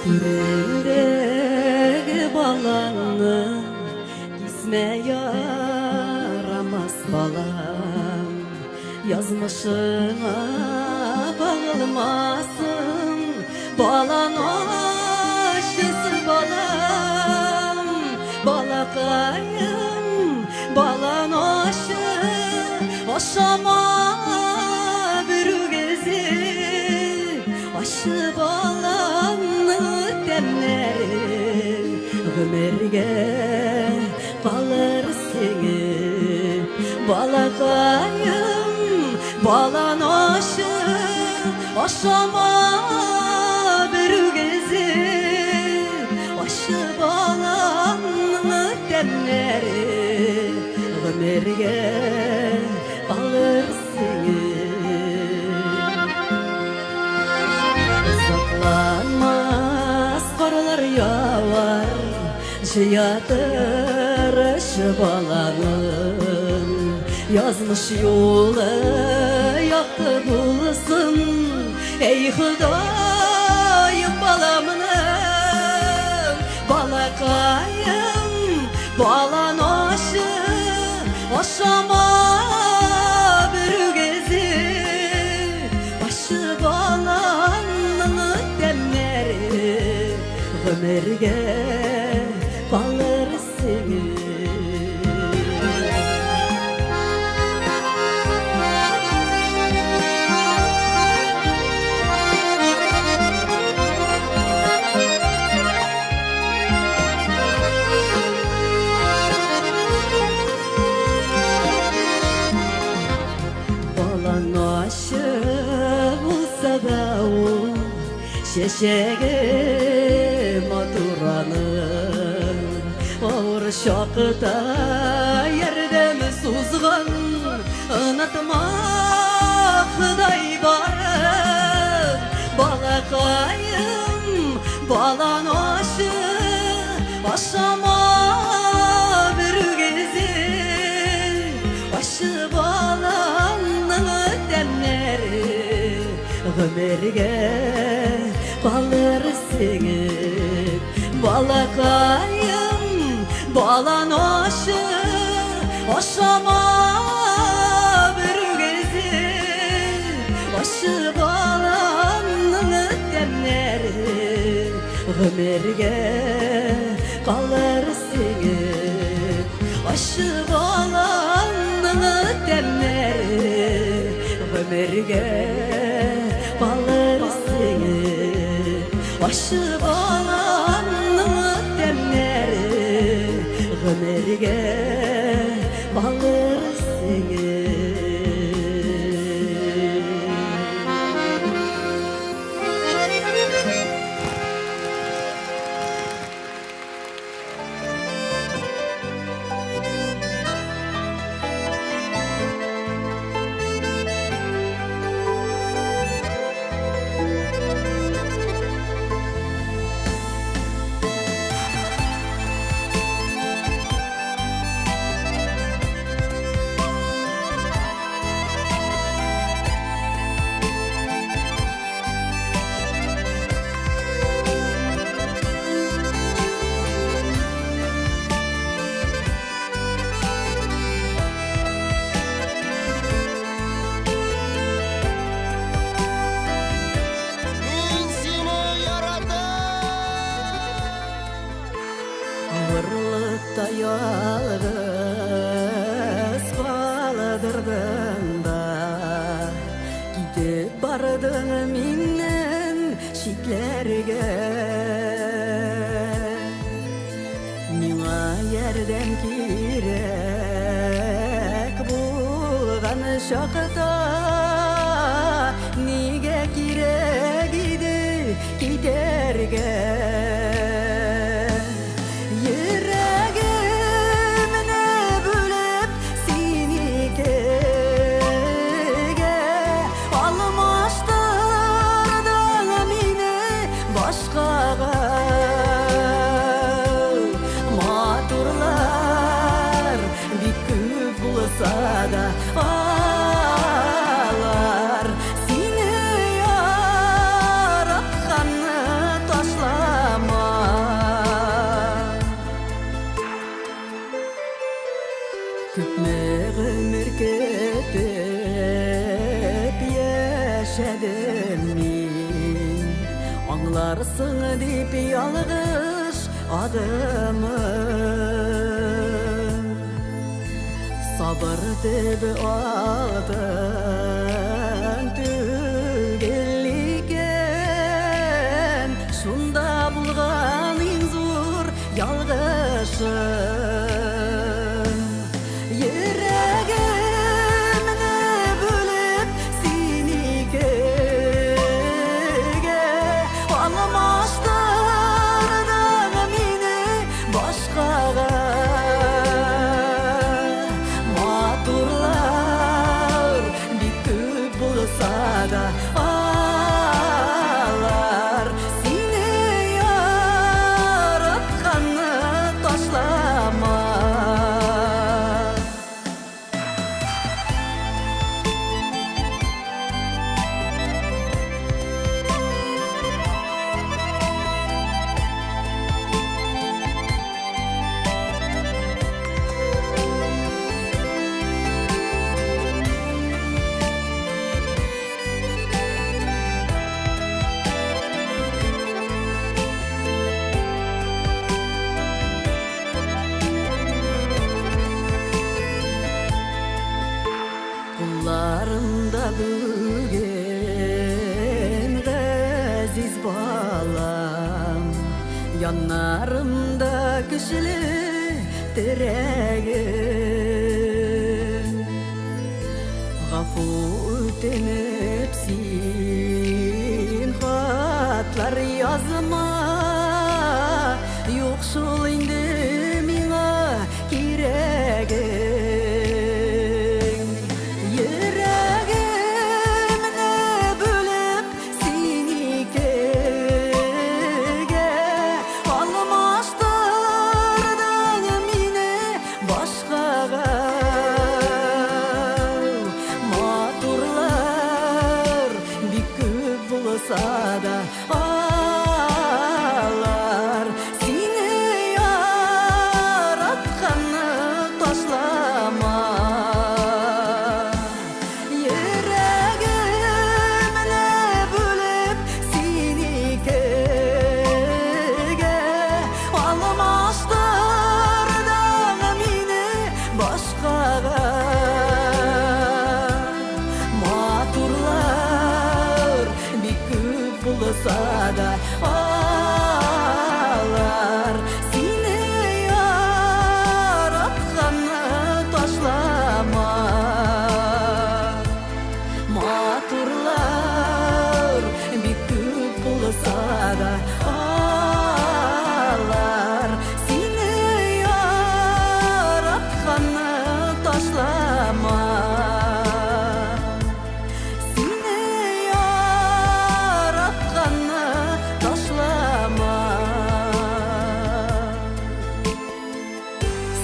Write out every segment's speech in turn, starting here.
Түреңдәге балаңны кисмә ярамас балам. Язмышыңа багылмасын, балан ачысы балам, балакаем, балан ачы, ашама берүгезе, ачы баланның тәмнәре гомергә калыр сеңеп. Балакаем, балан ашы, ашама берүгезе, ачы баланның тәмнәре гомергә калыр сеңеп. Озакламас карлар явар, Җыя тырыш баланың язмыш юлы якты булсын. Эй, Ходаем, баламның, балакаем, балан ашы, ашама берүгезе. Ашы баланның тәмнәре гомергә калыр сеңеп. Балан ачы булса да ул Чәчәге матур аның, Авыр чакта ярдәм сузган, Онытма, Ходай барын, Балакаем, балан ашы, Ашама берүгезе, Ачы баланның тәмнәре. Гомергә калыр сеңеп, балакаем, балан ашы, ашама берүгезе, ачы баланның тәмнәре гомергә калыр сеңеп, ачы баланның тәмнәре гомергә калыр сеңеп, ачы баланның тәмнәре гомергә калыр сеңеп. Мин сине яратам! Авырлыкта ялгыз калдырдың да, Китеп бардың миннән читләргә. Миңа ярдәм кирәк булган чакта, Нигә кирәк иде китәргә? Йөрәгемне бүлеп син икегә, Алмаштырдың мине башкага. Матурлар бик күп булса да, ай, Аңларсың дип ялгыш адымым. Сабыр төбе алтын түгел икән, шунда булган иң зур ялгышым. Йөрәгемне бүлеп син икегә алмаштырдың мине башкага. Матурлар бик күп булса да, алар сине яратканны ташлама. Кулларымда бүген газиз балам, Яннарымда көчле терәгем. Гафу үтенеп син хатлар язма, Юк шул инде миңа кирәгең. Йөрәгемне бүлеп син икегә алмаштырдың мине башкага. Матурлар бик күп булса да, алар сине яратканны ташлама. Йөрәгемне бүлеп син икегә алмаштырдың мине башкага. Матурлар бик күп булса да, алар сине яратканны ташлама. Матурлар бик күп булса да, алар сине яратканны ташлама. Сине яратканны ташлама.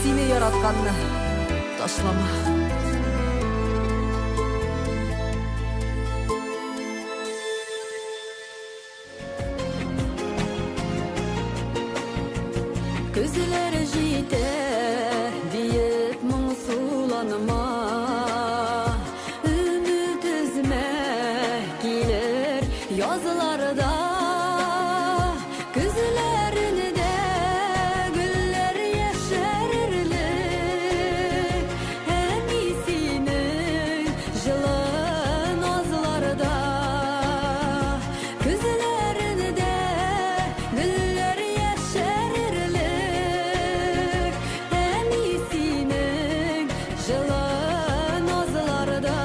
Сине яратканны ташлама. Көзләр җитә диеп моңсуланма, Өмет өзмә, килер язларда. Көзләрендә гөлләр яшәрерлек, Әни синең җылы назларда. Көзләрендә гөлләр яшәрерлек, Әни синең җылы назларда.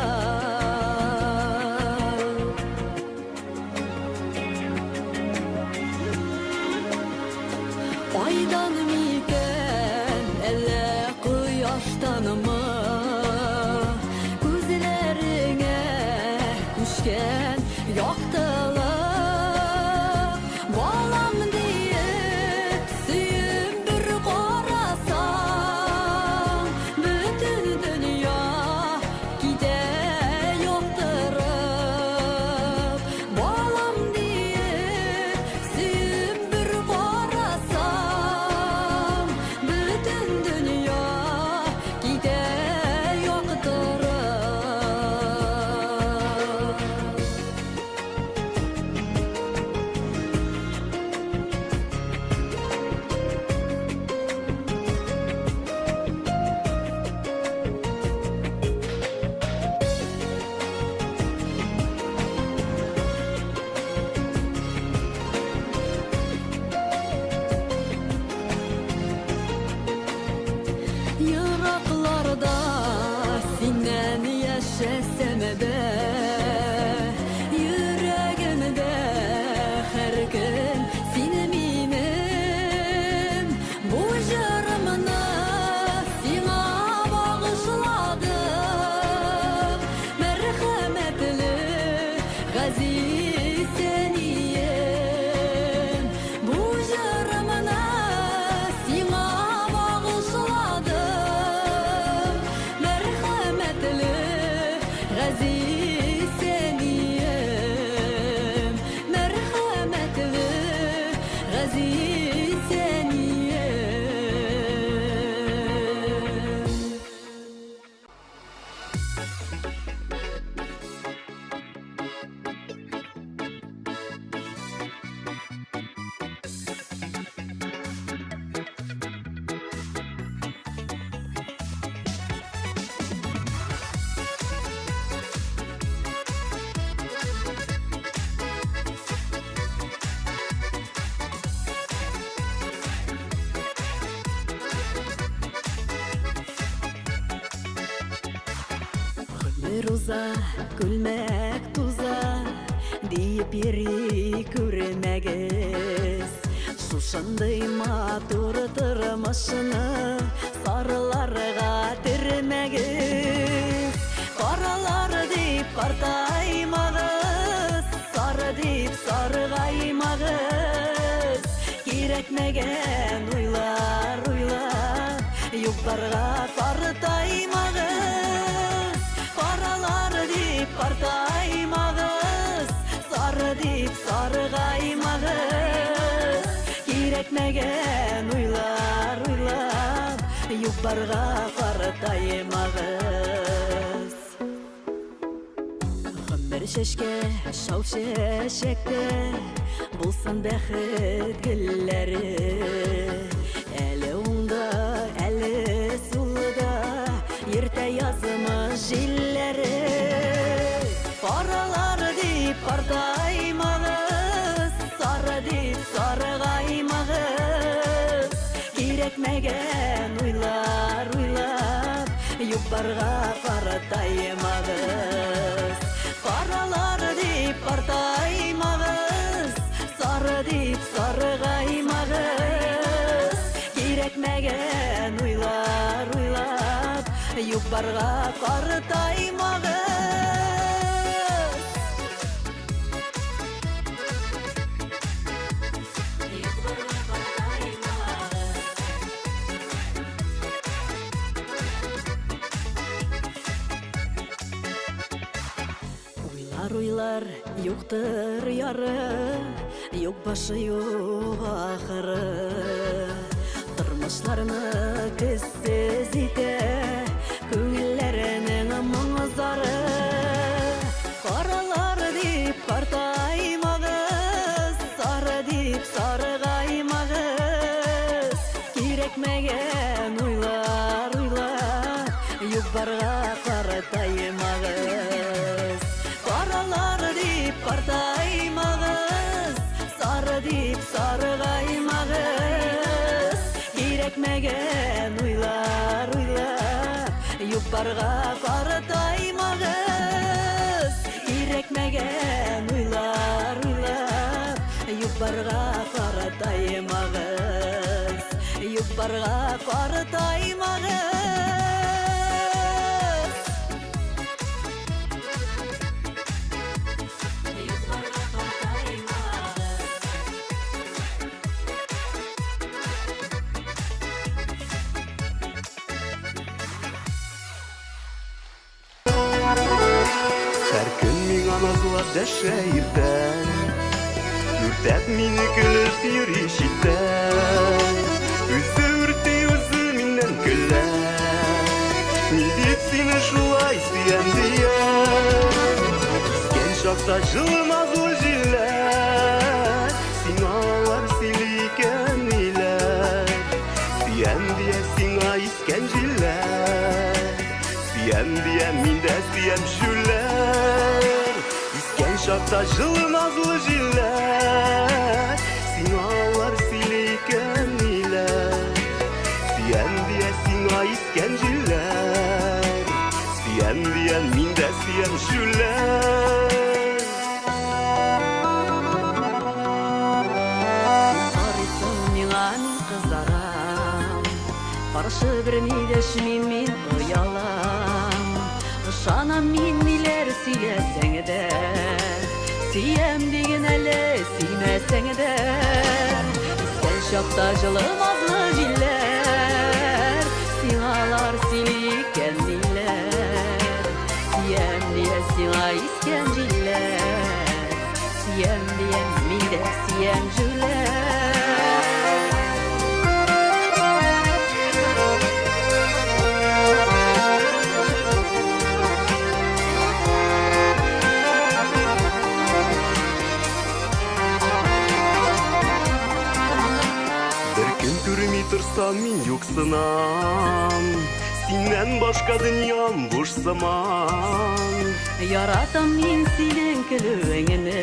Гомер уза, күлмәк туза, диеп йөри күрмәгез. Шушындый матур тормышны сарыларга төрмәгез. Каралар дип картаймагыз, сары дип саргаймагыз. Кирәкмәгән уйлар уйлап, юк-барга картаймагыз. Каралар дип картаймагыз, сары дип саргаймагыз. Кирәкмәгән уйлар уйлап, юк-барга картаймагыз. Гомер чәчкә, шау чәчәктә, булсын бәхет гөлләре. Әле уңда, әле сулда, йөртә язмыш җилләре. Каралар дип картаймагыз, сары дип саргаймагыз. Кирәкмәгән уйлар уйлап, юк-барга картаймагыз. Каралар дип картаймагыз, сары дип саргаймагыз. Кирәкмәгән уйлар уйлап, юк-барга картаймагыз. Уйлар, уйлар, юктыр яры, юк башы, юк ахыры. Тормышларны көзсез итә күңелләренең моң-зары. Каралар дип картаймагыз, сары дип саргаймагыз. Кирәкмәгән уйлар уйлап, юк-барга картаймагыз. Каралар дип картаймагыз, сары дип саргаймагыз. Кирәкмәгән уйлар уйлап, юк-барга картаймагыз. Кирәкмәгән уйлар уйлап, юк-барга картаймагыз. Юк-барга картаймагыз. Юк-барга картаймагыз. Һәр көн миңа назлап дәшә иртән, Үртәп мине көлеп йөри читтән. Үзе үрти, үзе миннән көлә. Ни дип сине шулай сөям дия. Искән чакта җылы назлы җилләр, Сиңа алар сөйли икән ниләр. Сөям дия сиңа искән җилләр. Сөям дия мин дә сөям җүләр. Искән чакта җылы назлы җилләр, Сиңа алар сөйли икән ниләр. Сөям дия сиңа искән җилләр. Сөям дия мин дә сөям җүләр. Карыйсың миңа, мин кызарам. Каршы берни дәшмим, мин оялам. Ышанам мин ниләр сөйләсәң дә. Сөям диген әле, сөймәсәң дә. Искән чакта җылы назлы җилләр, Сиңа алар сөйли икән ниләр. Сөям дия сиңа искән җилләр. Сөям дия мин дә сөям җүләр. Бер көн күрми торсам, мин юксынам. Синнән башка дөньям буш сыман. Яратам мин синең көлүеңне,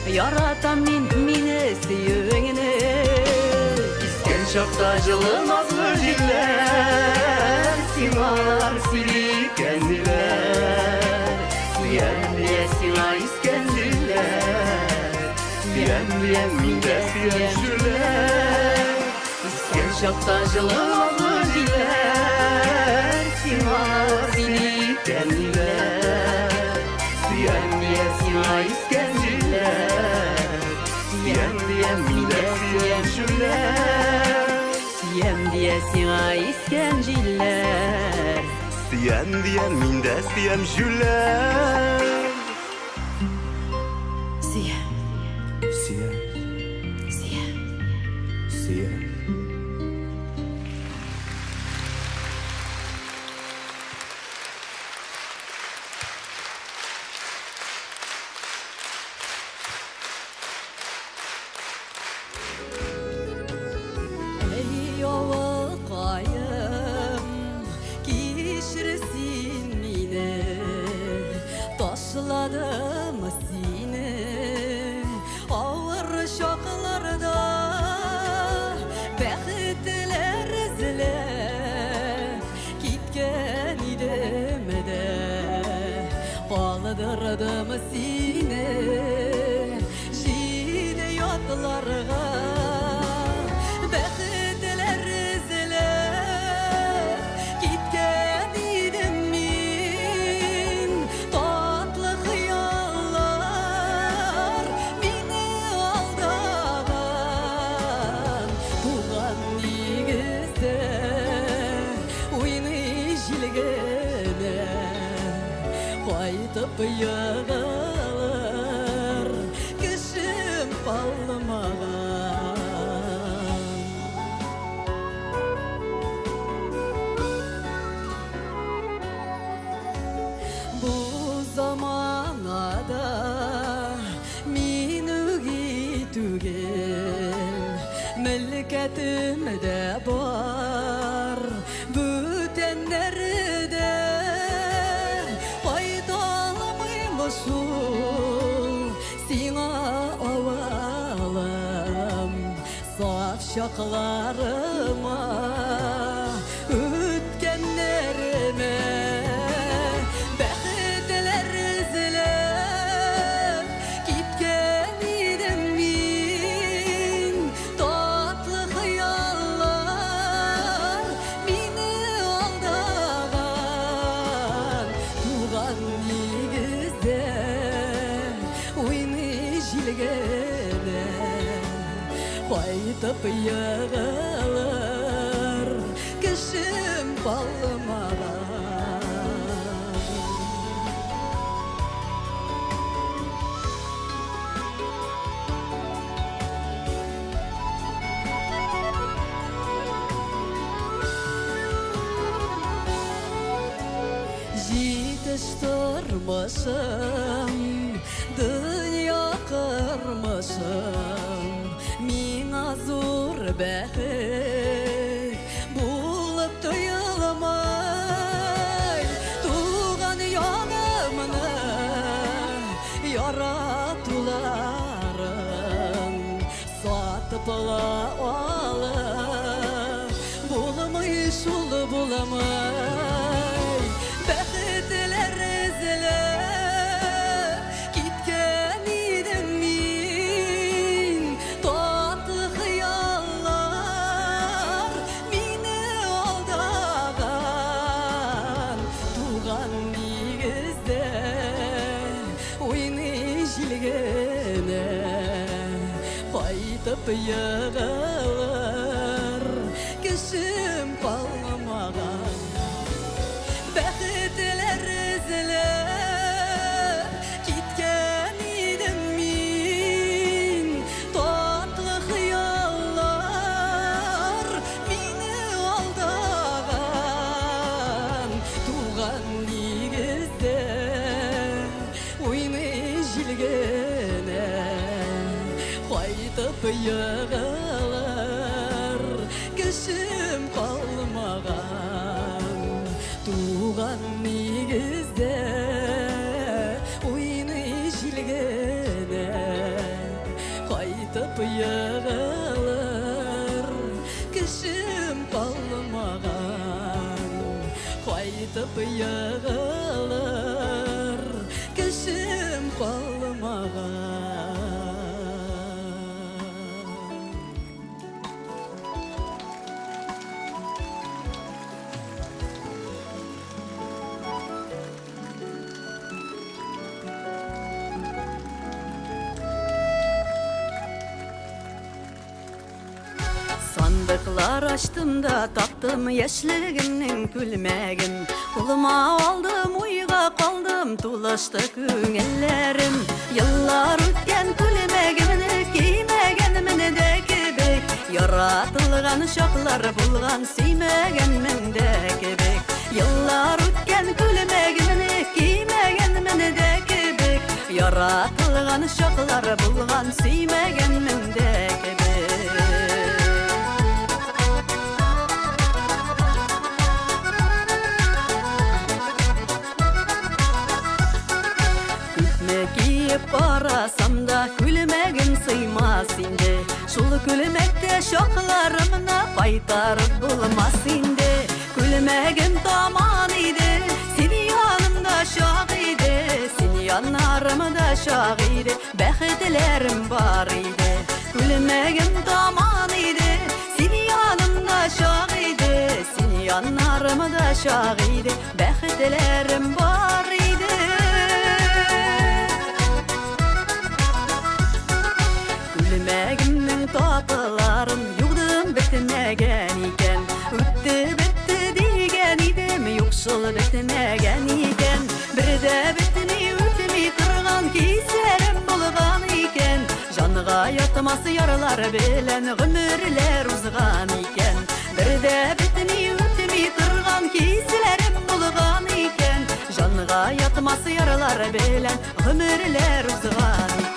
Яратам мин мине сөюеңне. Искән чакта җылы назлы җилләр, сиңа сөйли икәнниләр. Сөям дия сиңа искән җилләр. Сөям диям мин дә сөям җүләр. Искән чакта җылы назлы җилләр. Сиңа сөйли икәнниләр. Сөям дия сиңа искән җилләр. Сөям диям мин дә сөям җүләр. Сөям дия сиңа искән җилләр. Сөям диям мин дә сөям җүләр. Сөям, Сөям, сөям. Сөям. Әй, авылкаем, кичер син мине, ташладым сине. Авыр чакларда бәхетләр эзләп киткән идем дә, калдырдым сине җиде ятларга. Бәхетләр эзләп киткән идем мин, татлы хыяллар мине алдаган. Туган нигездә уйный җил генә, кайтып егылыр кешем калмаган. Бу заманада мин үги түгел, мөлкәтем дә бар, бүтәннәрдә кайта алмыйм шул сиңа, авылым, саф чакларыма, үткәннәремә. Бәхетләр эзләп киткән идем мин, татлы хыяллар мине алдаган. Туган нигездә уйный җил генә, кайтып егылыр кешем калмаган. Җитеш тормышым, дөнья кормышым миңа зур бәхет булып тоелмай. Туган ягымны яратуларын сатып ала алып булмый шул, булмый. Бәхетләр эзләп киткән идем мин, татлы хыяллар мине алдаган. Туган нигездә уйный җил генә, кайтып егылыр кешем калмаган. Бәхетләр эзләп киткән идем мин, татлы хыяллар мине алдаган. Туган нигездә уйный җил генә, кайтып егылыр кешем калмаган. Туган нигездә уйный җил генә, кайтып егылыр кешем калмаган. Кайтып егылыр кешем калмаган. Сандыклар ачтым да таптым яшьлегемнең күлмәген. Кулыма алдым, уйга калдым, тулышты күңелләрем. Еллар үткән күлмәгемне кимәгәнмен дә кебек. Яратылган чаклар булган, сөймәгәнмен дә кебек. Еллар үткән күлмәгемне кимәгәнмен дә кебек. Яратылган чаклар булган, сөймәгәнмен дә кебек. Күпме киеп карасам да, күлмәгем сыймас инде. Шул күлмәктә чакларымны кайтарып булмас инде. Күлмәгем таман иде, син янымда чак иде, син яннарымда чак иде, бәхетләрем бар иде. Күлмәгем таман иде, син янымда чак иде, син яннарымда чак иде, бәхетләрем бар иде. Күлмәгемнең тапыларын юдым бетмәгән икән. Үтте бетте дигән идем, юк шул бетмәгән икән. Бер дә бетми үтми торган хисләрем булган икән. Җанга ятмас яралар белән гомерләр узган икән. Бер дә бетми үтми торган хисләрем булган икән. Җанга ятмас яралар белән гомерләр узган икән.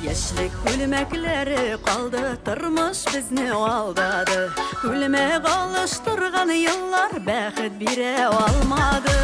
Яшьлек күлмәкләре калды, тормыш безне алдады. Күлмәк алыштырган еллар бәхет бирә алмады.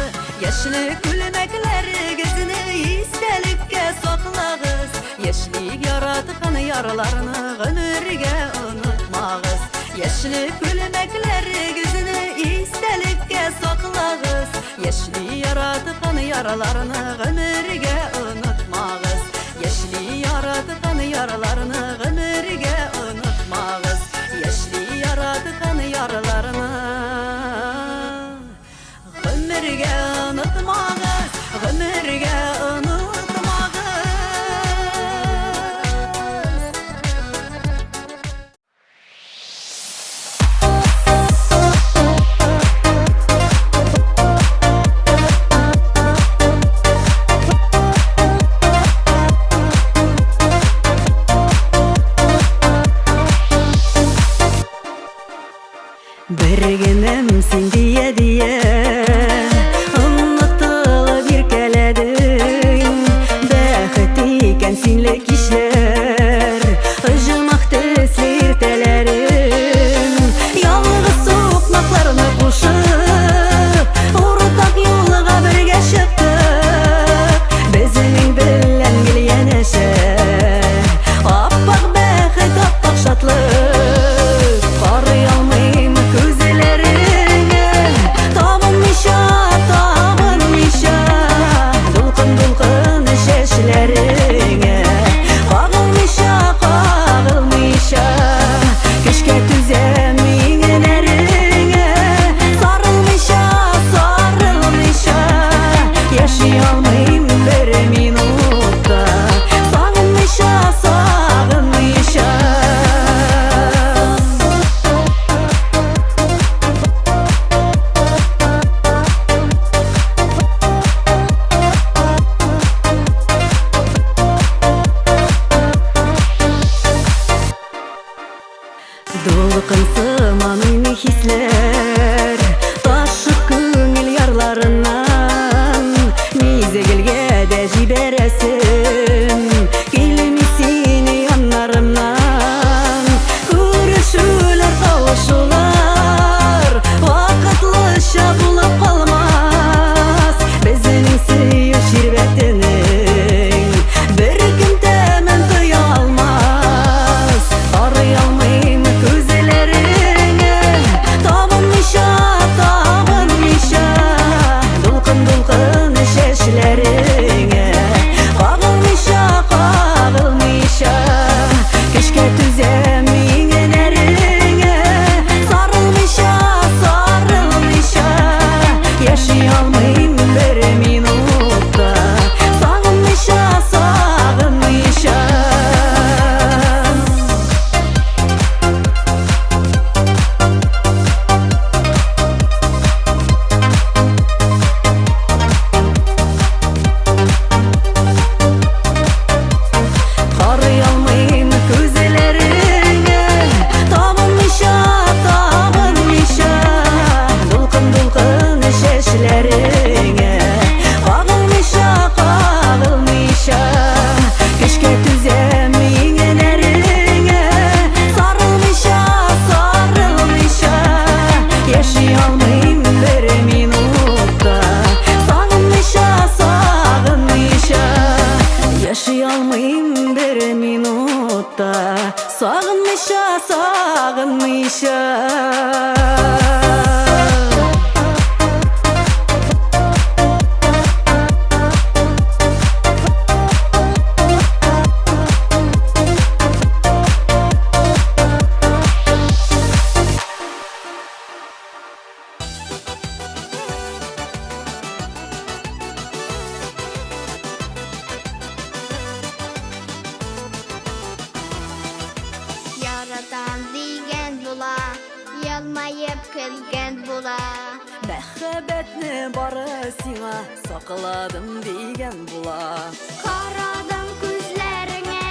Яшьлек күлмәкләрегезне истәлеккә саклагыз. Яшьлек яраткан ярларны гомергә онытмагыз. Яшьлек күлмәкләрегезне истәлеккә саклагыз. Яшьли яраткан ярларны гомергә онытмагыз. Яшьли яраткан ярларны гомергә онытмагыз. Яшьли яраткан ярларны гомергә онытмагыз, гомергә онытмагыз. Бер генәм син дия дия онытылып иркәләдең. Бәхет икән синле кичләр, оҗмах төсле иртәләрең. Ялгыз сукмакларны кушып, уртак юлга бергә чыктык. Безнең белән гел янәшә аппак бәхет, аппак шатлык. Карый алмыйм күзләреңә, табынмыйча, табынмыйча, дулкын-дулкын чәчләреңә. Кагылмыйча, кагылмыйча, көчкә түзәм иңнәреңә. Сарылмыйча, сарылмыйча, яши алмыйм бер минутта. Сагынмыйча, сагынмыйча. Дулкын сыман уйный хисләр, ташып күңел ярларыннан. Мизгелгә дә җибәр. сагынмыйча. Яратам дигән була, елмаеп көлгән була. Мәхәббәтне бары сиңа сакладым дигән була. Карадым күзләреңә,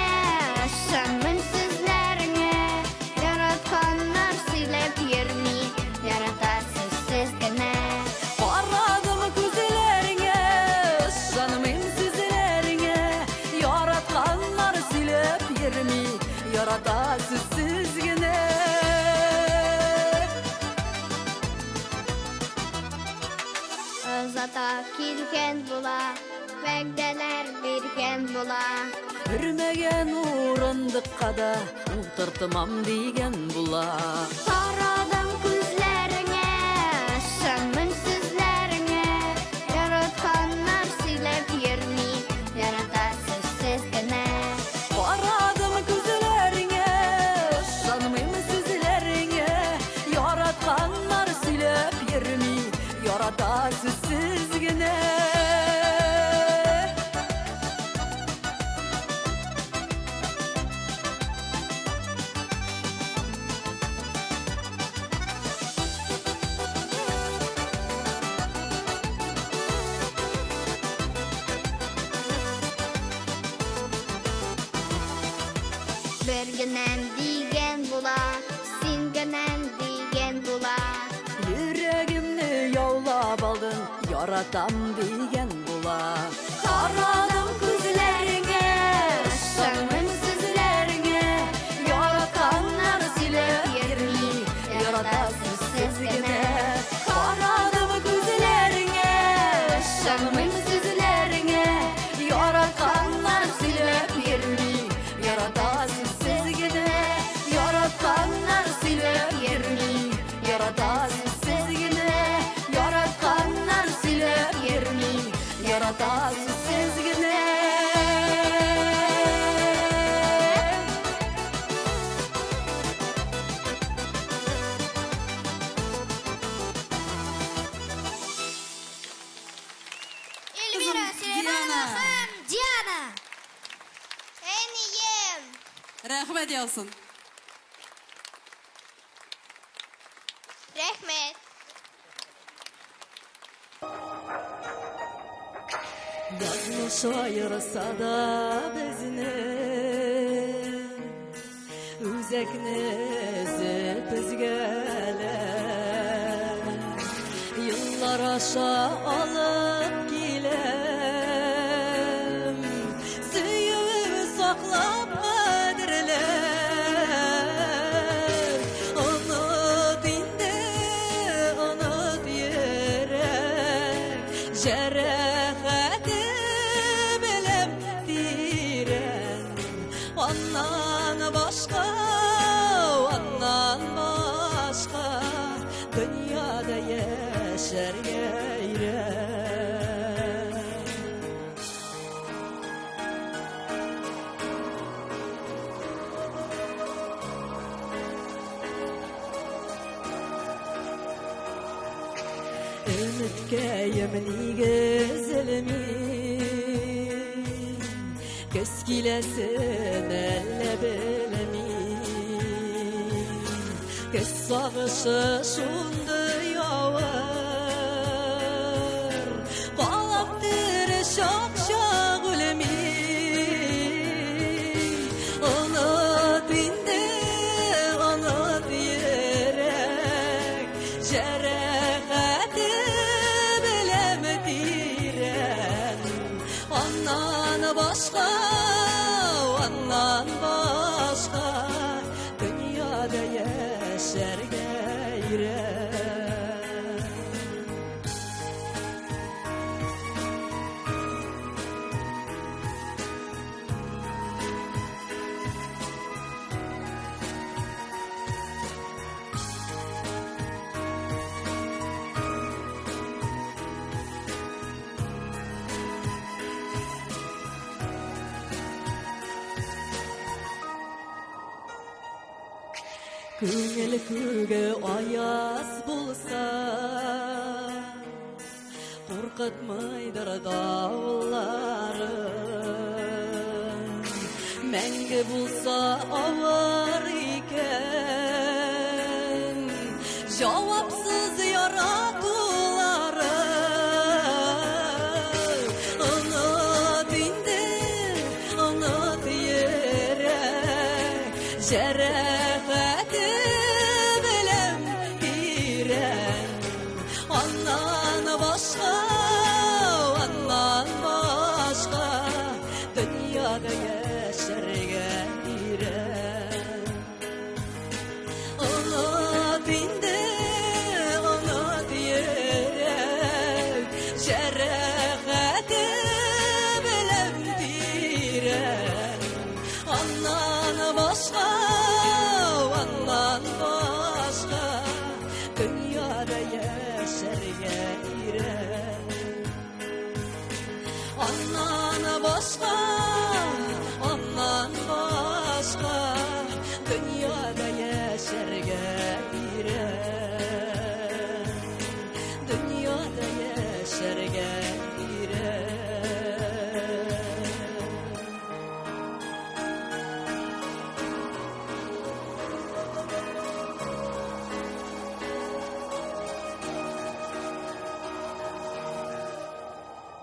ышанмыйм сүзләреңә. Яратканнар сөйләп йөрми, ярата сүзсез генә. Карадым күзләреңә, ышанмыйм сүзләреңә. Яратканнар сөйләп йөрми, ярата сүзсез генә. Озата килгән була, вәгъдәләр биргән була. Өрмәгән урындыкка да утыртмам дигән була. Карадым күзләреңә, ышанмыйм сүзләреңә. Яратканнар сөйләп йөрми, ярата сүзсез генә. Карадым күзләреңә, ышанмыйм сүзләреңә. Яратканнар сөйләп йөрми, ярата сүзсез генә. Бер генәм дигән була, син генәм дигән була. Йөрәгемне яулап алдың, яратам дигән була. Карадым күзләреңә, ышанмыйм сүзләреңә. Яратканнар сөйләп йөрми, ярата сүзсез генә. Карадым күзләреңә, ышанмыйм сүзләреңә. Яратканнар сөйләп йөрми, ярата сүзсез генә. Яратканнар сөйләп йөрми, ярата сүзсез генә. Яратканнар сөйләп йөрми, ярата сүзсез генә. Эльмира Сөләйманова һәм Диана. Әнием! Рәхмәт яусын. Рәхмәт. Язмыш аерса да безне, үзәкне өзеп өзгәләп, еллар аша алып киләм, сөюем саклап кадерләп. Оныт инде, оныт йөрәк, җәрәхәте беләм тирән. Аннан башка, аннан башка дөньяда яшәргә өйрән. Өметкәем нигезелми, көз киләсен әллә белми. Көз сагышы шундый авыр, калам тере чак-чак үлми. Оныт инде, оныт йөрәк, җәрәхәте беләм тирән. Аннан башка, аннан башка дөньяда яшәргә өйрән. Күңел күге аяз булса, куркытмыйдыр давыллары. Мәңге булса авыр икән, җавапсыз яратулары. Оныт инде, оныт йөрәк, җәрәхәте белән тирән. Аннан башка, аннан башка дөньяда яшәргә өйрән. Оныт инде, оныт йөрәк, җәрәхәте белән тирән. Аннан башка, аннан башка дөньяда яшәргә өйрән. Аннан башка,